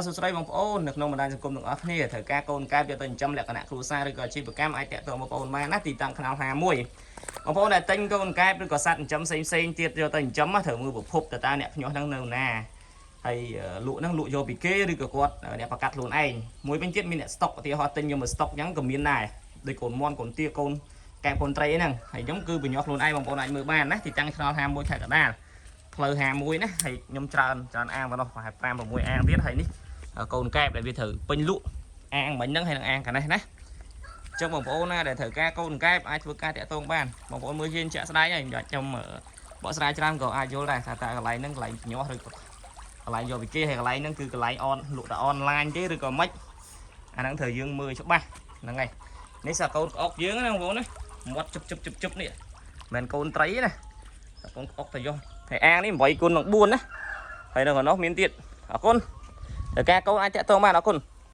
សួស្តីបងប្អូននៅក្នុងបណ្ដាញសង្គមទាំងអស់គ្នាត្រូវការកូនកែបយកទៅចិញ្ចឹមលក្ខណៈគ្រួសារឬក៏អាជីវកម្មអាចតាក់ទងបងប្អូនបានណាទីតាំងខ្នល់51បងប្អូនដែលទិញកូនកែបឬក៏សត្វចិញ្ចឹមផ្សេងផ្សេងទៀតយកទៅចិញ្ចឹមត្រូវមើលប្រភពតើតើអ្នកភ្ញាស់ហ្នឹងនៅណាហើយលក់ហ្នឹងលក់យកពីគេឬក៏គាត់អ្នកប្រកាសខ្លួនឯងមួយវិញទៀតមានអ្នកស្តុកឧទាហរណ៍ទិញយកមកស្តុកអញ្ចឹងក៏មានដែរដូចកូនមាន់កូនទាកូនកែបកូនត្រីអីហ្នឹងហើយខ្ញុំគឺបញ្ញោះខ្លួនឯងបងប្អូនអាចមើលបានណាទីតាំងខ្នល់51ខេត្តកណ្ដាលផ្លូវ51ណាហើយខ្ញុំច្រើនច្រើនអាងទៅនោះប្រហែល5 6អាងទៀតហើយនេះ កូនកែបដែលវាត្រូវពេញលក់អាងមិញហ្នឹងហើយនឹងអាងកានេះណាអញ្ចឹងបងប្អូនណាដែលត្រូវការកូនកែបអាចធ្វើការតាក់ទងបានបងប្អូនមើលជាជាក់ស្ដែងហើយខ្ញុំខ្ញុំបកស្រាយច្រើនក៏អាចយល់ដែរថាតើកន្លែងហ្នឹងកន្លែងញាស់ឬក៏កន្លែងយកពីគេហើយកន្លែងហ្នឹងគឺកន្លែងអនលក់តែអនឡាញទេឬក៏មិនអាហ្នឹងត្រូវយើងមើលច្បាស់ហ្នឹងហើយនេះសាកូនក្អុកយើងណាបងប្អូនណាមាត់ជប់ជប់ជប់ជប់នេះមិនមែនកូនត្រីទេណាសាកូនក្អុកទៅយកហើយអាងនេះ8គុណនឹង4ណាហើយនៅខាងនោះមានទៀតអរគុណ ត្រូវការកូនអាចតាក់ទងបានអរគុណ។